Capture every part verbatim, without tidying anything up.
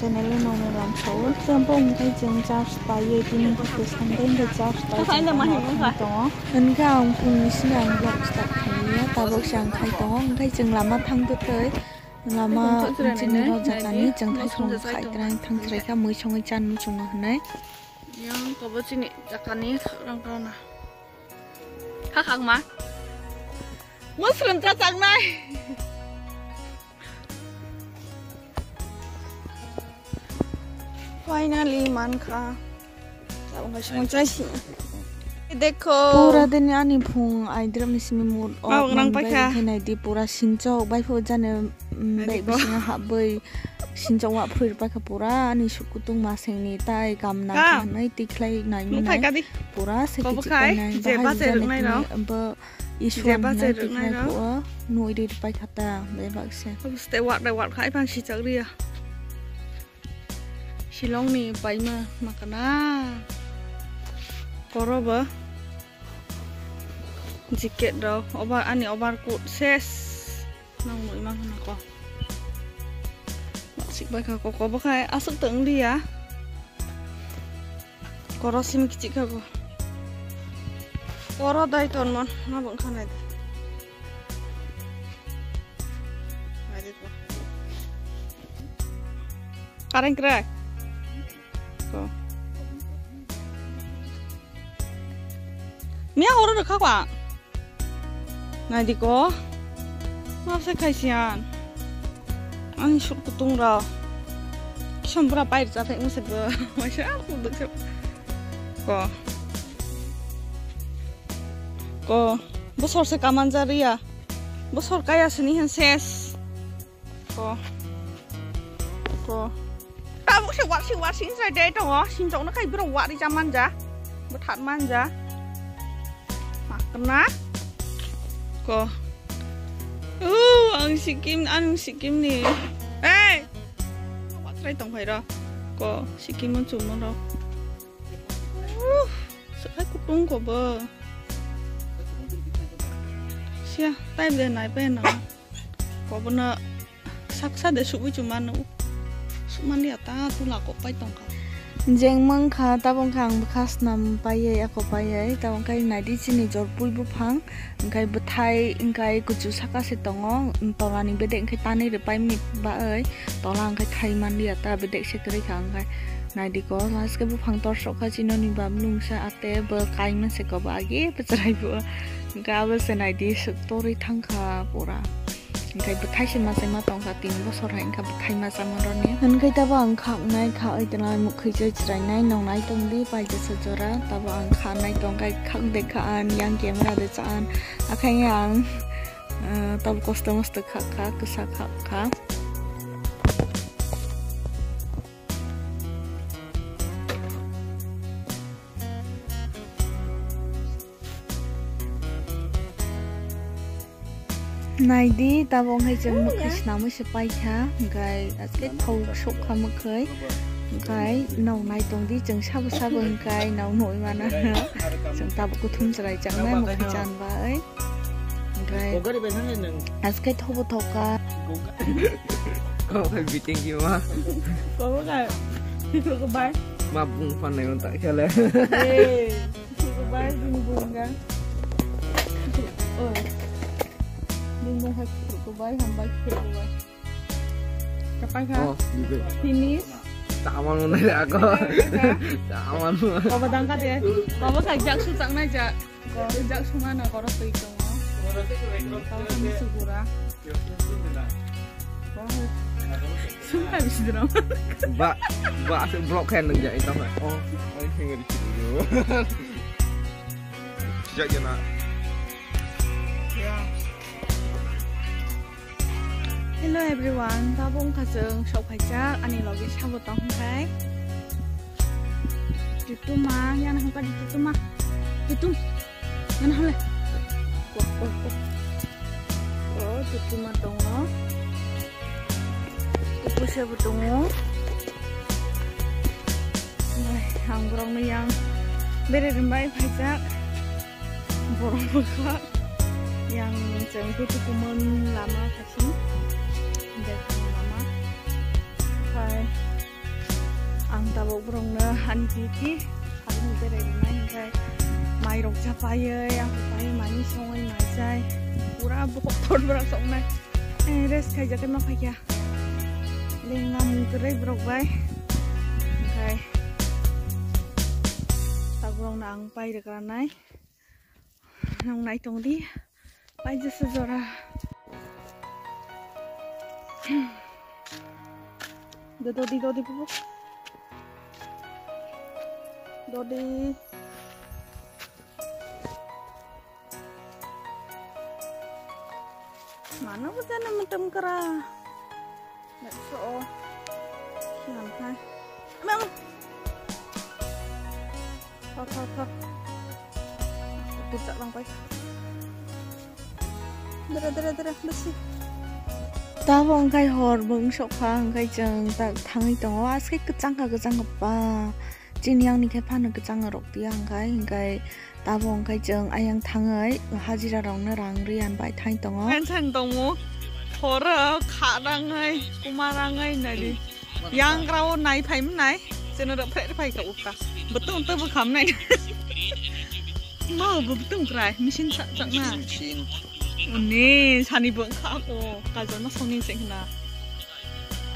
Channel no nang lam sao. Chwng bo wngkha chwng church pai ye tini bo Sunday bo church pai chwng ma himwi khai tongo. Wngkha ang phung ni sini ang vlog start khaimya, tabuk se ang khai tongo. Wngkha chwng lama thang twi twi lama chini rok jagani chwng thai song khai trai thang chwrai kha mui songwi chan muchungo hwnwi. Yang kobo chini jagani rang rana. Kha khang ma. Muslim cha chang nai. Finally, man kha. Tabuk hai song chai si. Dekho. Pura dini ani phung aidrop ni simi mood off. Tabuk nang man pai bai kha. Khe nai di pura sinchok bai pho jane, mm, nai bag di ko. Bisingo hap bai sinchok wa phrui pai kha pura ani suk kutung maseng ni tai kam na kha. Kha nai tikhlai nai. Nung nai phai ka di. Pura se kobo kichik khai, pai nai. Je bahai ba je jane rwk nai tini rok. Bo Iswar je ba je hinai rwk nai tikhlai rok. Phuo, nui ri pai kha ta, bebak se. Abo ste wak dai wak khai phan si chak ri ya. Shillong ni paima makana. Koro bo. Jacket rok, over, ani overcoat ses. Nang nui mang hana ko. Sik bai kha ko, ko bo khai aswk tong ri ya. Koro simi kichik kha ko. Koro dai ton mon, ma bang kha nai. Ari ko. Kareng kre. Ko. Mia horo rwkha kwa. Nai di ko. Ma se khai sian. Ani sur kutung rok. Kisom bura pai rwchap phai mose bo. Waisa kuduk se. Ko. Ko. Bosor se kaman ja riya. Bosor kaya sini hen ses. Ko. Ko. Tabuk se wak, se wak, sing sai dai tongo. Sing chok na khai bro wak ri cha manja. Bo that manja. Makna. Ko. Uh, ang Sikkim, ang Sikkim ni. Hey! Wak try tong phai ro. Ko, Sikkim mo chum mo ro. Uh, sekai kutung ko bo. Sia, tai de nai pe na. Kobono saksa de subui chumano. Sumani ata tula kok pai tongkha. Jeng mangkha, tabong kha ang bwkha snam paiye, ako paiye, tabong kha naidi chini jorpui buphang, engkai bwthai, engkai kuchu saka se tongo, tolani bedek engkai tanwi rwpaimani baoi, tola engkai thai manliya ta bedek se kwrwi kha engkai. Naidi ko, last khe buphang torsok kha chinoni ba mlungsa ate bo kaima se kobo age bwchwrai bo. Engkai abo se naidi swk torwi thangkha pura. Engkai bwthai se machai ma tongkha tin bosor hai engkha bwthai machama roni. Engkai tabo ang khaknai kha oi tongna mukhui chai chwrainai nongnai tongdi paijasa jora tabo ang khanai tongkai khak de kha an yang camera de cha an akhai ang, eh, tabo kosto mosto khak kha kwsa khak kha. Naidi, tabok hai chwng mwkhwi swnamwi se paikha, hwnkhe aske thok sokha mwkhwi, hwnkhe nok nai tongdi chwng sabo sabo hwnkhe nok nugwi mano. Chwng tabuk kuthum chwrai chaknai mwkhwi chan bai. Hwnkhe aske thobo thoka. Kok hai biting ki ma. Kok hai biting ki bai. Ma bung pan nai unta khele. Eh, biting ki bai bung bung ga. Oh. Bung bung hai biting ki bai ham bai biting ki bai. Kapai kha. Oh, bibe. Finish. Taman mo nai ako. Taman mo. Baba dangka de. Baba kha jak su chak nai jak. Ko jak suma na koro twi tongo. Kau kami sugura. Sumka bisi drum. Ba, ba asuk block khe nung jai tong. Oh, ai hinga di sini. Sejak jana. Hello everyone, tabuk wngkha chwng sok phaijak ani logi sabo tong khai. Tutuma, yana hangka di tutuma. Tutum. Yana hole. Ko, ko, ko. Ko, tutuma tongo. Kupu sebo tongo. Ai, ang borok no yang bere rimbai phaijak. Borok bwkha yang chwng tutu kumon lama khasing. Jai lama. Hai. Ang tabuk borokno ani duty, ang berai rwnai, hwnkhe mairok cha paiwi, ang pai mani songwi naijai, pura bohok thor bwrang songnai. Eh, rest khaijak ma phaikha. Lenga mung kwrwi borok bai. Hwnkhe tabuk borokno ang pai rwkranai. Nung nai tong di. Pai jesa jora. Do, dodi, dodi, bubu. Dodi. Mano bujana mutum kera. Let's go. Siang hai. Mang. Thor, thor, thor. Pucak lang pai. Dere, dere, dere, besi. Tabo wngkhai hor bo wngsok kha, wngkhai chwng ta thangwi tongo. Aske kwchang kha, kwchang kha pa. Chini yang ni khe phano kwchang rok tiya wngkhai, wngkhai tabo wngkhai chwng ayang thangwi hajira rok no rang rwi ang bai thang tongo. Fan sang tongo. Horo kha rangai, kuma rangai nari. Yang rao nai phai mnai, cheno rok phai phai ka uka. Betung te bu kham nai. Mo bu betung krai, machine sa chak na. Machine. Oni sani bu kha ko, kajol ma songni se khna.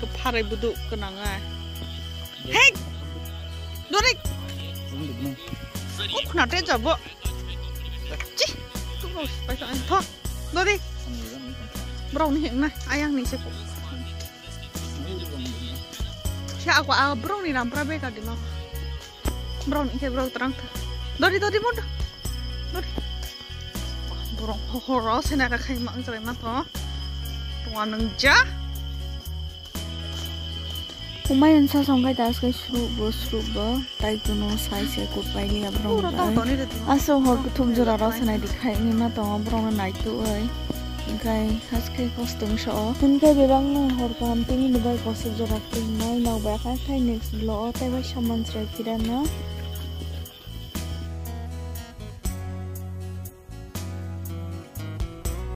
Ke pharai budu kenang ai. Hey! Dorik! Ko khna te jabo. Chi! Tu bo pai sa thok. Dodi. Borok ni hengna ayang ni se ko. Siya ako a borok ni ram pra beka di ma. Borok ni khe borok terang tha. Dodi, dodi, moto. Dodi. Borok horo sena ka khai ma wngchai ma to. Tonga nung ja. Umai unsa songkai das kai sru bo, sru bo. Tai kuno sai se kut pai liya borok ni bai. Aso hor kuthum jora rok sanai di khai ni ma tongo borok no nai tu oi. Hingkai haske kostung so. Hingkai bebak no hor kaham tini ni bai kosuk jora tini nai nok bai khai khai next vlog o tai bai saman chwrai phira no.